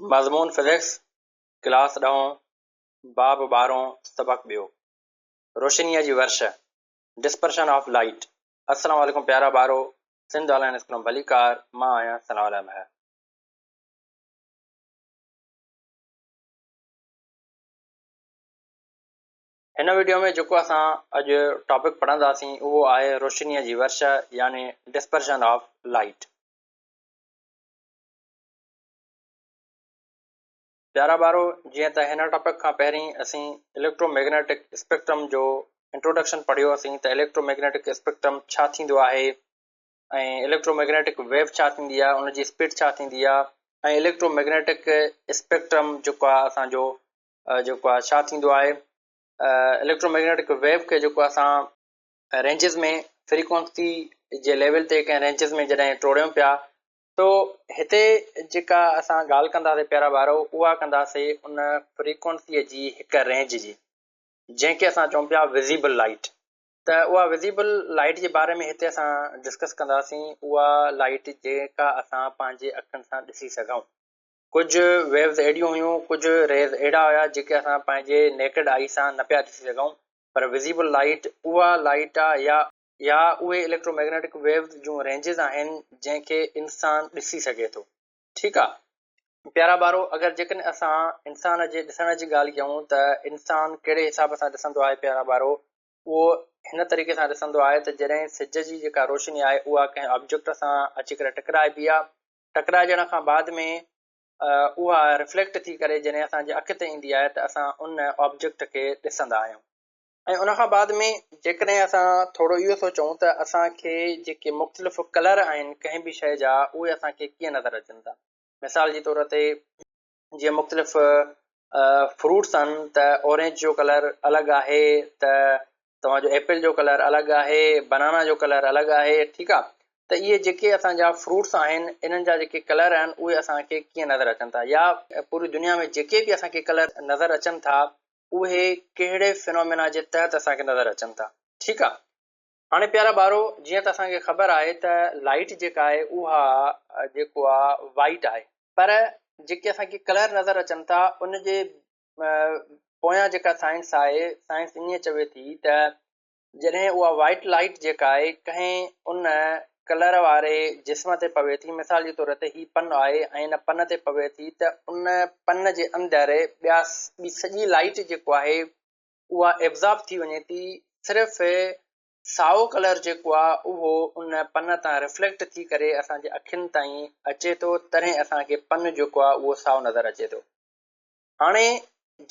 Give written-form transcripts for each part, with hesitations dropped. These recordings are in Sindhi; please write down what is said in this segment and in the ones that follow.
مضمون فزڪس، ڪلاس ڏهون، باب ٻارهون، سبق ٻيو. روشنيء جي ورش، Dispersion of Light، السلام عليڪم پيارا ٻارو، سنڌ آن لائين اسڪول ۾ ڀليڪار، مان آهيان ثناء الله مهر. هن وڊيو ۾ جيڪو اسان اڄ ٽاپڪ پڙهنداسين اهو آهي روشنيء جي ورش يعني Dispersion of Light. پيارا ٻارو جيئن ته هن ٽاپڪ کان پهرين اسين اليڪٽرو ميگنيٽڪ اسپيڪٽرم جو انٽروڊڪشن پڙهيوسين ته اليڪٽرو ميگنيٽڪ اسپيڪٽرم ڇا ٿيندو آهي ۽ اليڪٽرو ميگنيٽڪ ويو ڇا ٿيندي آهي ان جي اسپيڊ ڇا ٿيندي آهي ۽ اليڪٽرو ميگنيٽڪ اسپيڪٽرم جيڪو آهي اسان جو جيڪو آهي ڇا ٿيندو آهي اليڪٽرو ميگنيٽڪ ويو کي جيڪو اسان رينجز ۾ فريڪوئنسي جي ليول تي ڪنهن رينجز ۾ جڏهن ٽوڙيون پيا تو هتي جيڪا اسان ڳالهه ڪنداسين پيارا ٻارو اها ڪنداسين ان فريڪوئنسيء جي هڪ رينج جي جنهن کي اسان چئون پيا وزيبل لائيٽ ته اها وزيبل لائيٽ جي باري ۾ هتي اسان ڊسڪس ڪنداسين اها لائيٽ جيڪا اسان پنهنجي اکين سان ڏسي سگهون. ڪجهه ويوز اهڙيون هيون ڪجهه ريز اهڙا هيا جيڪي اسان پنهنجي نيڪڊ آئي سان نه پيا ڏسي سگهون پر وزيبل لائيٽ اها لائيٽ آ يا يا اهي اليڪٽرو ميگنيٽڪ ويوز جون رينجز آهن جنهن کي انسان ڏسي سگهي ٿو. ٺيڪ آ پيارا ٻارو اگر جيڪڏهن اسان انسان جي ڏسڻ جي ڳالهه ڪيون ته انسان ڪهڙي حساب سان ڏسندو آهي پيارا ٻارو اهو هن طريقي سان ڏسندو آهي ته جڏهن سج جي جيڪا روشني آهي اها ڪنهن آبجيڪٽ سان اچي ڪري ٽڪرائبي آ ٽڪرائجڻ کان بعد ۾ اها رفليڪٽ ٿي ڪري جڏهن اسان جي اک تي ايندي آهي ته اسان ان آبجيڪٽ کي ڏسندا آهيون. ۽ ان کان بعد ۾ جيڪڏهن اسان ٿورو اهو سوچون ته اسان کي جيڪي مختلف ڪلر آهن ڪنهن به شيء جا اهي اسان کي ڪيئن نظر اچن ٿا مثال جي طور تي جيئن مختلف فروٽس آهن ته اورينج جو ڪلر الڳ آهي ته توهان جو ايپل جو ڪلر الڳ آهي بنانا جو ڪلر الڳ آهي ٺيڪ آهي ته اهي جيڪي اسان جا فروٽس آهن انهن جا جيڪي ڪلر آهن اهي اسان کي ڪيئن نظر اچن ٿا يا پوري دنيا ۾ جيڪي به اسان کي ڪلر نظر اچن ٿا اهي ڪهڙي فنومينا جي تحت اسان کي نظر اچن ٿا. ٺيڪ آ. هاڻي پيارا ٻارو جيئن ته اسان کي خبر آهي ته لائيٽ جيڪا آهي اها جيڪو آ وائيٽ آهي پر جيڪي اسان کي ڪلر نظر اچن ٿا ان جي پويان جيڪا سائنس آهي سائنس ائين چوي ٿي ته جڏهن اها وائيٽ لائيٽ جيڪا آهي ڪنهن ان ڪلر واري جسم تي پوي ٿي مثال جي طور تي هي پن آهي ۽ ان پن تي پوي ٿي ته ان پن جي اندر ٻيا ٻي سڄي لائيٽ جيڪو آهي اها ايبزارب ٿي وڃي ٿي صرف سائو ڪلر جيڪو آهي اهو ان پن تان رفليڪٽ ٿي ڪري اسان جي اکين تائين اچي ٿو تڏهن اسان کي پن جيڪو آهي اهو سائو نظر اچي ٿو. هاڻي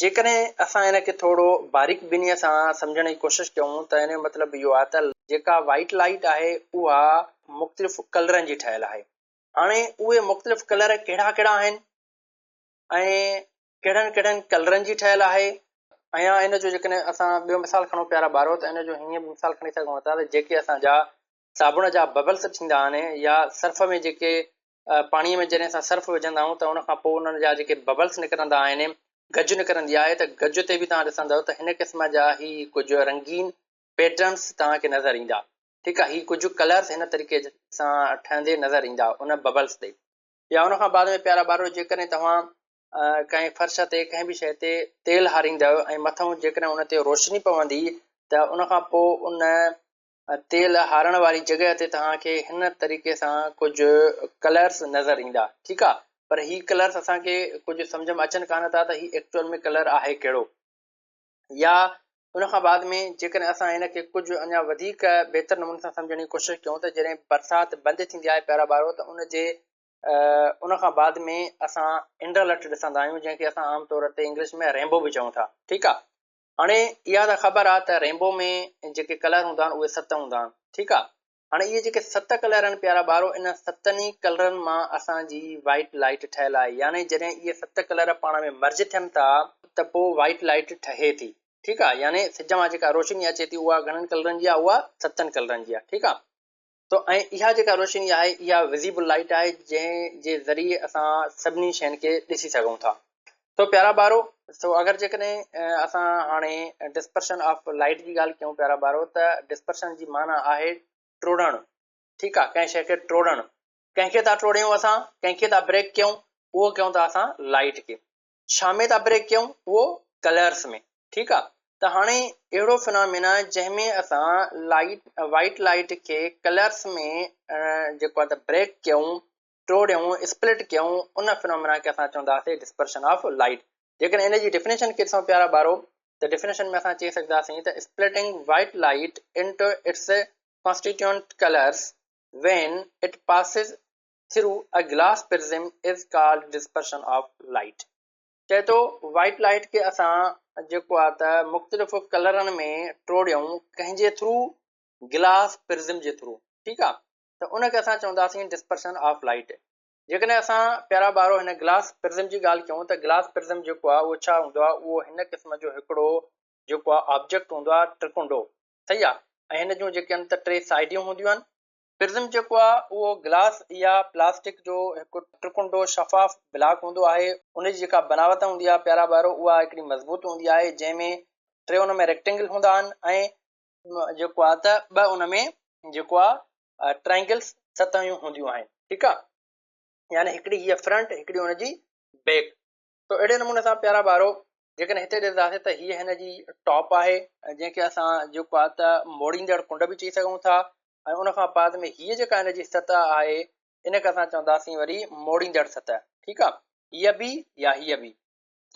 جيڪڏهن اسان ان کي ٿورو باريڪ بينيء سان سمجهڻ جي ڪوشش ڪيون ته ان جو مطلب اهو آهي ته جيڪا وائيٽ لائيٽ آهي اها مختلف ڪلرن جي ٺهيل آهي. هاڻي اهي مختلف ڪلر ڪهڙا ڪهڙا آهن ۽ ڪهڙن ڪهڙن ڪلرن جي ٺهيل آهي ۽ يا ان جو جيڪڏهن اسان ٻيو مثال کڻون پيارا ٻارو ته ان جو هيئن به مثال کڻي سگهون ٿا ته جيڪي اسان جا صابڻ جا ببلس ٿيندا آهن يا سرف ۾ جيڪي پاڻيء ۾ جڏهن اسان سرف وجهندا آهيون ته ان کان پوء انهن جا جيڪي ببلس نڪرندا آهن، گج نڪرندي آهي ته گج تي به توهان ڏسندؤ ته هن قسم جا هي ڪجهه رنگين پيٽرنس توهان کي نظر ايندا. ٺيڪ آهي، هي ڪجهه ڪلرس هن طريقي سان ٺهندي نظر ايندا ان ببلس تي. يا ان کان بعد ۾ پيارا ٻارڙو جيڪڏهن توهان ڪنهن فرش تي ڪنهن به شيء تي تيل هاريندؤ ۽ مٿئون جيڪڏهن ان تي روشني پوندي ته ان کان پوء ان تيل هارڻ واري جڳهه تي توهان کي هن طريقي سان ڪجهه ڪلرس نظر ايندا ٺيڪ آ پر هي ڪلرس اسان کي ڪجهه سمجهه ۾ اچن ڪانه ٿا ته هي ايڪچوئل ۾ ڪلر آهي ڪهڙو يا ان کان بعد ۾ جيڪڏهن اسان هن کي ڪجهه اڃا وڌيڪ بهتر نموني سان سمجهڻ جي ڪوشش ڪيون ته جڏهن برسات بند ٿيندي آهي پيارا ٻارو ته ان جي ان کان بعد ۾ اسان انڊرلٽ ڏسندا آهيون جنهن کي اسان عام طور تي انگلش ۾ رينبو به چئون ٿا ٺيڪ آ هاڻي اها ته خبر آ ته رينبو ۾ جيڪي ڪلر هوندا آهن اهي ست هوندا آهن ٺيڪ آ هاڻي اهي جيڪي ست ڪلر آهن پيارا ٻارو ان ستن ئي ڪلرن مان اسان جي وائيٽ لائيٽ ٺهيل آهي يعني جڏهن اهي ست ڪلر پاڻ ۾ مرج ٿين ٿا ته پوء وائيٽ لائيٽ ٺهي ٿي ٺيڪ آ يعني سج مان جيڪا روشني اچي ٿي اها گهڻن ڪلرن جي آ اها ستن ڪلرن جي آ ٺيڪ آ تو ۽ اها جيڪا روشني آهي اها وزيبل لائيٽ آهي جنهن جي ذريعي اسان سڀني شين کي ڏسي سگهون ٿا. سو پيارا ٻارو سو اگر جيڪڏهن اسان هاڻي ڊسپرشن آف لائيٽ جي ڳالهه ڪيون پيارا ٻارو ته ڊسپرشن جي معنيٰ آهي ٽوڙڻ ٺيڪ آهي ڪنهن شيء کي ٽوڙڻ ڪنهن کي ٿا ٽوڙيون اسان ڪنهن کي ٿا بريڪ ڪيون. اهو ڪيون ٿا اسان لائيٽ کي ڇا ۾ ٿا بريڪ ڪيون اهو ڪلرس ۾ ٺيڪ آ ته هاڻي اهڙو فنامينا جنهن ۾ اسان لائيٽ وائيٽ لائيٽ کي ڪلرس ۾ جيڪو آ ته بريڪ ڪيون ٽوڙيون اسپلٽ ڪيون ان فنامينا کي اسان چونداسين ڊسپرشن آف لائيٽ. جيڪڏهن ان جي ڊيفينيشن کي ڏسون پيارا ٻارو ته ڊيفينيشن ۾ اسان چئي سگهنداسين ته splitting white light into its constituent colours when it passes through a glass prism is called dispersion of light. چئي ٿو وائيٽ لائيٽ کي اسان جيڪو آ ته مختلف ڪلرن ۾ ٽوڙيون ڪنهن جي ٿرو گلاس پرزم جي ٿرو ٺيڪ آ ته ان کي اسان چونداسين ڊسپرشن آف لائيٽ. جيڪڏهن اسان پيارا ٻارو هن گلاس پرزم جي ڳالهه ڪيون ته گلاس پرزم جيڪو آ اهو ڇا هوندو آ اهو هن قسم جو هڪڙو جيڪو آ آبجيڪٽ هوندو آ ٽرڪنڊو صحيح آ ۽ هن جون جيڪي آهن ته ٽي سائيڊيون هونديون آهن. پرزم جيڪو آهي اهو گلاس يا پلاسٽڪ جو هڪ ٽرڪنڊو شفاف بلاڪ هوندو آهي. ان جي جيڪا بناوت هوندي آهي پيارا ٻارو اها هڪڙي مضبوط هوندي آهي جنهن ۾ ٽي ان ۾ ريڪٽينگل هوندا آهن ۽ جيڪو آهي ته ٻه ان ۾ جيڪو آهي ٽرائنگلس سطحيون هونديون آهن ٺيڪ آهي يعني هڪڙي هيء فرنٽ هڪڙي ان جي بيڪ. تو اهڙي نموني سان پيارا ٻارو جيڪڏهن هتي ڏسنداسين ته هيء هن جي ٽاپ آهي جنهن کي اسان جيڪو آهي ته موڙيندڙ ڪنڊ به چئي سگهون ٿا ۽ ان کان بعد ۾ هيء جيڪا هن جي سطح آهي ان کي اسان چونداسين وري موڙيندڙ سطح ٺيڪ آهي هيء به يا هيء به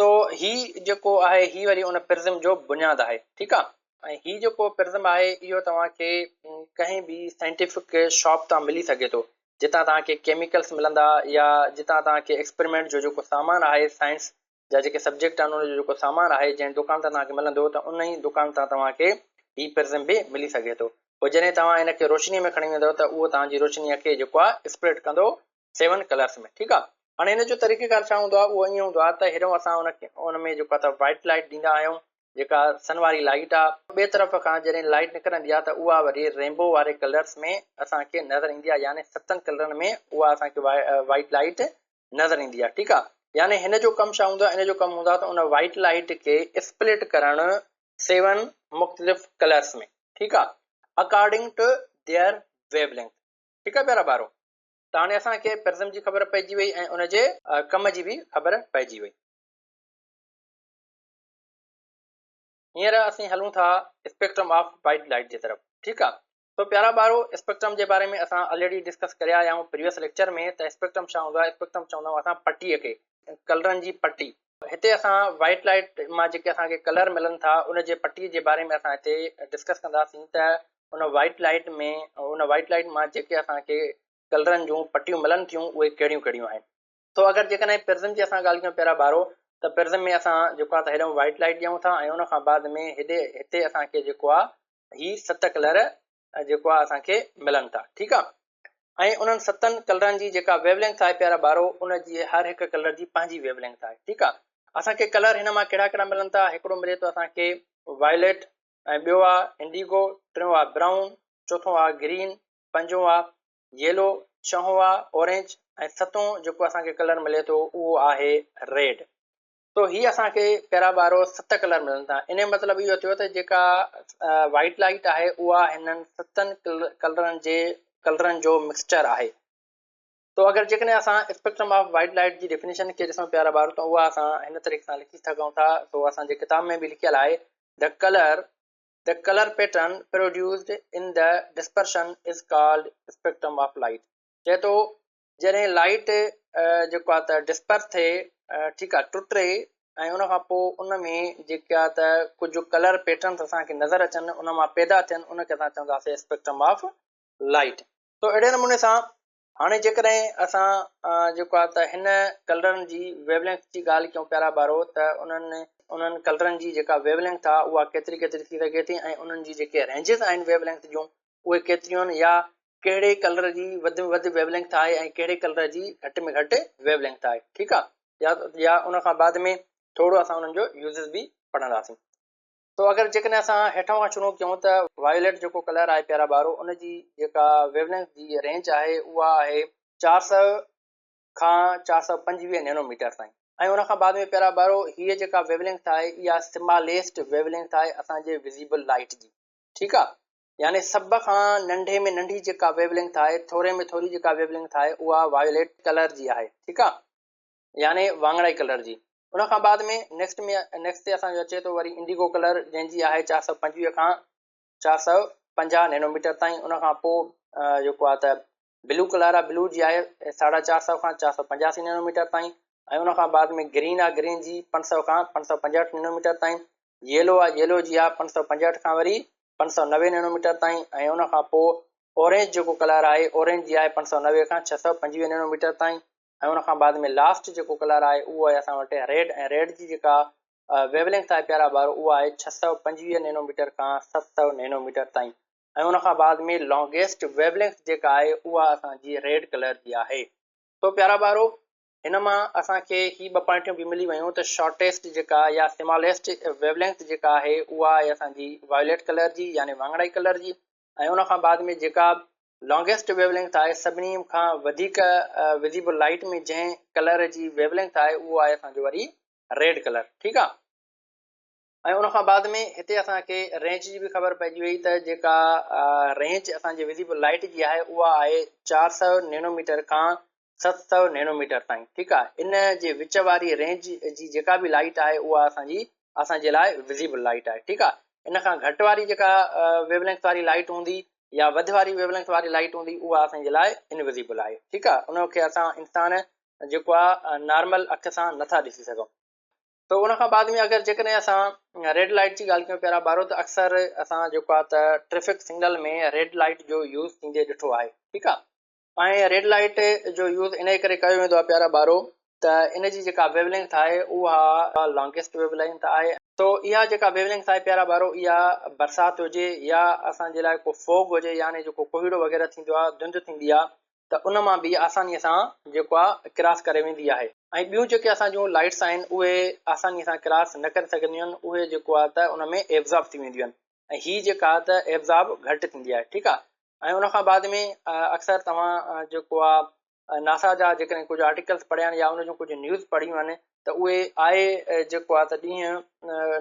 تو هي جيڪو آهي هي وري ان پرزم جو بنياد آهي ٺيڪ آهي ۽ هي جيڪو پرزم آهي اهو توهان کي ڪنهن به سائنٽيفڪ شاپ تان ملي سگهي ٿو جتان توهان کي ڪيميڪلس ملندا يا جتان توهان کي ايڪسپريمينٽ جو جيڪو سامان آهي سائنس جا جيڪي سبجيڪٽ آهن ان جو جيڪو سامان آهي جنهن دڪان تان توهان کي ملندو ته ان ئي دڪان تان توهان کي هي پرزم به ملي سگهي ٿو پوء جڏهن توهان ان کي روشني ۾ کڻي ويندو ته اهو توهان جي روشني کي جيڪو آهي اسپريڊ ڪندو سيون ڪلرس ۾ ٺيڪ آهي هاڻي ان جو طريقه ڪار ڇا هوندو آهي اهو ائين هوندو آهي ته هيڏو اسان ان کي ان ۾ جيڪو آهي ته وائٽ لائٽ ڏيندا آهيون جيڪا سن واري لائيٽ آ ٻئي طرف کان جڏهن لائيٽ نڪرندي آ ته اها وري رينبو واري ڪلرس ۾ اسان کي نظر ايندي آ يعني ستن ڪلرن ۾ اها اسان کي وائيٽ لائيٽ نظر ايندي آ ٺيڪ آ يعني هن جو ڪم ڇا هوندو آ ان جو ڪم هوندو آ ته ان وائيٽ لائيٽ کي اسپلٽ ڪرڻ سيون مختلف ڪلرس ۾ ٺيڪ آ according to their wave length ٺيڪ آ پيارا ٻارو ته هاڻي اسان کي پرزم جي خبر پئجي وئي ۽ ان جي ڪم جي به خبر پئجي وئي. هينئر اسين هلون ٿا اسپيڪٽرم آف وائيٽ لائيٽ جي طرف ٺيڪ آ سو پيارا ٻارو اسپيڪٽرم جي باري ۾ اسان آلريڊي ڊسڪس ڪري آيا آهيون پريويس ليڪچر ۾ ته اسپيڪٽرم ڇا هوندو آهي اسپيڪٽرم چوندا آهيون اسان پٽي کي ڪلرن جي پٽي هتي اسان وائيٽ لائيٽ مان جيڪي اسان کي ڪلر ملن ٿا ان جي پٽي جي باري ۾ اسان هتي ڊسڪس ڪنداسين ته ان وائيٽ لائيٽ ۾ ان وائيٽ لائيٽ مان جيڪي اسان کي ڪلرن جون پٽيون ملن ٿيون اهي ڪهڙيون ڪهڙيون آهن سو اگر جيڪڏهن پرزم جي اسان ڳالهه ڪيون پيارا ٻارو ته پرزم ۾ اسان جيڪو آهي ته هيڏانهن وائيٽ لائيٽ ڏيون ٿا ۽ ان کان بعد ۾ هيڏي هتي اسان کي جيڪو آهي هي ست ڪلر جيڪو آهي اسان کي ملن ٿا ٺيڪ آهي ۽ انهن ستن ڪلرن جي جيڪا ويو لينٿ آهي پيارا ٻارو ان جي هر هڪ ڪلر جي پنهنجي ويو لينٿ آهي ٺيڪ آهي اسان کي ڪلر هن مان ڪهڙا ڪهڙا ملن ٿا هڪڙو ملي ٿو اسان کي وائليٽ ۽ ٻيو آهي انڊيگو ٽيون آهي برائون چوٿون آهي گرين پنجون آهي ييلو، ڇهون آ اورينج ۽ ستون جيڪو اسان کي ڪلر ملي ٿو اهو آهي ريڊ. تو هي اسان کي پيارا ٻارو ست ڪلر ملن ٿا. ان جو مطلب اهو ٿيو ته جيڪا وائيٽ لائيٽ آهي اها هنن ستن ڪلرن جي ڪلرن جو مڪسچر آهي. تو اگر جيڪڏهن اسان اسپيڪٽرم آف وائيٽ لائيٽ جي ڊيفينيشن کي ڏسون پيارا ٻارو ته اها اسان هن طريقي سان لکي سگهون ٿا. سو اسان جي ڪتاب ۾ به لکيل آهي The color The color pattern produced in the dispersion is called spectrum of light. چئي ٿو جڏهن لائيٽ جيڪو آهي ته ڊسپرس ٿئي ٺيڪ آهي ٽٽي ۽ ان کان پوء ان ۾ جيڪي آهي ته ڪجهه ڪلر پيٽرنس اسان کي نظر اچن ان مان پيدا ٿين ان کي اسان چونداسين اسپيڪٽرم آف لائيٽ. تو اهڙي نموني سان هاڻي جيڪڏهن اسان جيڪو آهي ته هن ڪلرن جي ويو لينٿ جي ڳالهه ڪيون پيارا ٻارو ته انهن انهن ڪلرن جي جيڪا ويو لينٿ آهي اها ڪيتري ڪيتري ٿي سگهي ٿي ۽ انهن جي جيڪي رينجز آهن ويو لينٿ جون اهي ڪيتريون آهن يا ڪهڙي ڪلر جي وڌ ۾ وڌ ويو لينٿ آهي ۽ ڪهڙي ڪلر جي گهٽ ۾ گهٽ ويو لينٿ آهي ٺيڪ آهي يا يا ان کان بعد ۾ ٿورو اسان انهن جو يوزز به پڙهنداسين. تو اگر جيڪڏهن اسان هيٺان کان شروع ڪيون ته وايوليٽ جيڪو ڪلر آهي پيارا ٻارو ان جي جيڪا ويو لينٿ جي رينج آهي اها آهي 400 کان 425 نينو ميٽر تائين ۽ ان کان بعد ۾ پيارا ٻارو هيء جيڪا ويو لينٿ آهي اها سماليسٽ ويو لينٿ آهي اسان جي وزيبل لائيٽ جي ٺيڪ آهي يعني سڀ کان ننڍي ۾ ننڍي جيڪا ويو لينٿ آهي ٿوري ۾ ٿوري جيڪا ويو لينٿ آهي اها وايوليٽ ڪلر جي آهي ٺيڪ آهي. يعني واڱڻائي ڪلر جي. ان کان بعد ۾ نيڪسٽ ۾ نيڪسٽ تي اسان جو اچي ٿو وري انڊيگو ڪلر جنهن جي آهي 425 کان 450 نينوميٽر تائين. ان کان پوء جيڪو آهي ته بلو ڪلر آهي، بلو جي آهي 450 کان 485 نينوميٽر تائين. ۽ ان کان بعد ۾ گرين آهي، گرين جي 500 کان 565 نينوميٽر تائين. ييلو آهي، ييلو جي آهي 565 کان وري 590 نينوميٽر تائين. ۽ ان کان پوء اورينج جيڪو ڪلر آهي، اورينج جي آهي 590 کان 625 نينوميٽر تائين. ۽ ان کان بعد ۾ لاسٽ جيڪو ڪلر آهي اهو آهي اسان وٽ ريڊ، ۽ ريڊ جي جيڪا ويو لينٿ آهي پيارا ٻارو اها آهي 625 نينو ميٽر کان 700 نينو ميٽر تائين. ۽ ان کان بعد ۾ لانگيسٽ ويو لينٿ جيڪا آهي اها اسان جي ريڊ ڪلر جي آهي. سو پيارا ٻارو هن مان اسان کي هي ٻه پوائنٽيون به ملي ويون ته شارٽيسٽ جيڪا يا سماليسٽ ويو لينٿ جيڪا آهي اها آهي اسان جي وائليٽ ڪلر جي يعني واڱڻائي ڪلر جي. ۽ ان کان بعد ۾ جيڪا لانگيسٽ ويو لينٿ آهي، سڀني کان وڌيڪ وزيبل لائيٽ ۾ جنهن ڪلر جي ويو لينٿ آهي اهو آهي اسان جو وري ريڊ ڪلر. ٺيڪ آ. ۽ ان کان بعد ۾ هتي اسان کي رينج جي به خبر پئجي وئي ته جيڪا رينج اسان جي وزيبل لائيٽ جي آهي اها آهي 400 نينوميٽر کان 700 نينوميٽر تائين. ٺيڪ آ. ان جي وچ واري رينج جي جيڪا به لائيٽ آهي اها اسان جي لاء وزيبل لائيٽ آهي. ٺيڪ آ. ان کان گهٽ واري جيڪا ويو لينٿ واري لائيٽ هوندي يا وڌ واري ويو لينٿ واري لائيٽ هوندي اها اسان جي لاء انوزيبل آهي. ٺيڪ آ. ان کي اسان انسان جيڪو آ نارمل اک سان نٿا ڏسي سگهون. تو ان کان بعد ۾ اگر جيڪڏهن اسان ريڊ لائيٽ جي ڳالهه ڪيون پيارا ٻارو ته اڪثر اسان جيڪو آ ته ٽريفڪ سگنل ۾ ريڊ لائيٽ جو يوز ٿيندي ڏٺو آهي. ٺيڪ آ. ۽ ريڊ لائيٽ جو يوز انهي ڪري ڪيو ويندو آهي پيارا ٻارو ته ان جي جيڪا ويو لينٿ آهي اها لانگيسٽ ويو لينٿ آهي. تو اها جيڪا ويو لينٿ آهي پيارا ٻارو اها برسات هجي يا اسان جي لاء ڪو فوگ هجي يعني جيڪو ڪوهيڙو وغيره ٿيندو آهي، ڌنڌ ٿيندي آهي ته ان مان به آساني سان جيڪو آهي ڪراس ڪري ويندي آهي. ۽ ٻيون جيڪي اسان جون لائيٽس آهن اهي آساني سان ڪراس نه ڪري سگهنديون آهن، اهي جيڪو آهي ته ان ۾ ايبزارب ٿي وينديون آهن ۽ هي جيڪا آهي ته ايبزارب گهٽ ٿيندي آهي. ٺيڪ آهي. ۽ ان کان بعد ۾ اڪثر توهان جيڪو آ ناسا جا جيڪڏهن ڪجهه آرٽيڪلس پڙهيا آهن يا ان جون ڪجهه نيوز پڙهيون آهن ته اهي آهي جيڪو آ ته ڏينهن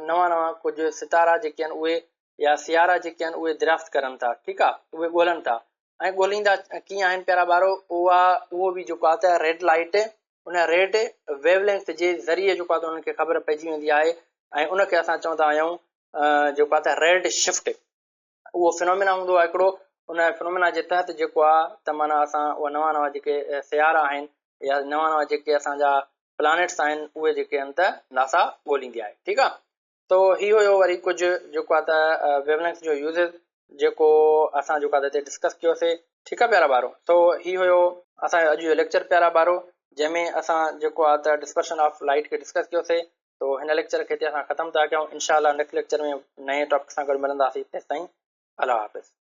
نوان نوان ڪجهه ستارا جيڪي آهن اهي يا سيارا جيڪي آهن اهي دريافت ڪرن ٿا. ٺيڪ آ. اهي ڳولن ٿا ۽ ڳوليندا ڪيئن آهن پيارا ٻارو اها اهو به جيڪو آ ته ريڊ لائيٽ ان ريڊ ويو لينٿ جي ذريعي جيڪو آ ته انهن کي خبر پئجي ويندي آهي ۽ ان کي اسان چوندا آهيون جيڪو آ ته ريڊ شفٽ. اهو فنومينا هوندو آهي هڪڙو، ان فنومينا جي تحت جيڪو آهي ته معنيٰ اسان اهي نوان نوان جيڪي سيارا آهن يا نوان نوان جيڪي اسان جا پلانيٽس آهن اهي جيڪي آهن ته ناسا ڳوليندي آهي. ٺيڪ آهي. تو هي هيو وري ڪجهه جيڪو آهي ته ويو لينٿ جو يوزز جيڪو اسان جيڪو آهي هتي ڊسڪس ڪيوسي. ٺيڪ آهي پيارا ٻارو. تو هي هيو اسان جو اڄ جو ليڪچر پيارا ٻارو جنهن ۾ اسان جيڪو آهي ته ڊسپرشن آف لائٽ کي ڊسڪس ڪيوسي. تو هن ليڪچر کي هتي اسان ختم ٿا ڪيون. انشاء الله نيڪسٽ ليڪچر ۾ نئين ٽاپڪ سان گڏ ملنداسين. تيستائين الله حافظ.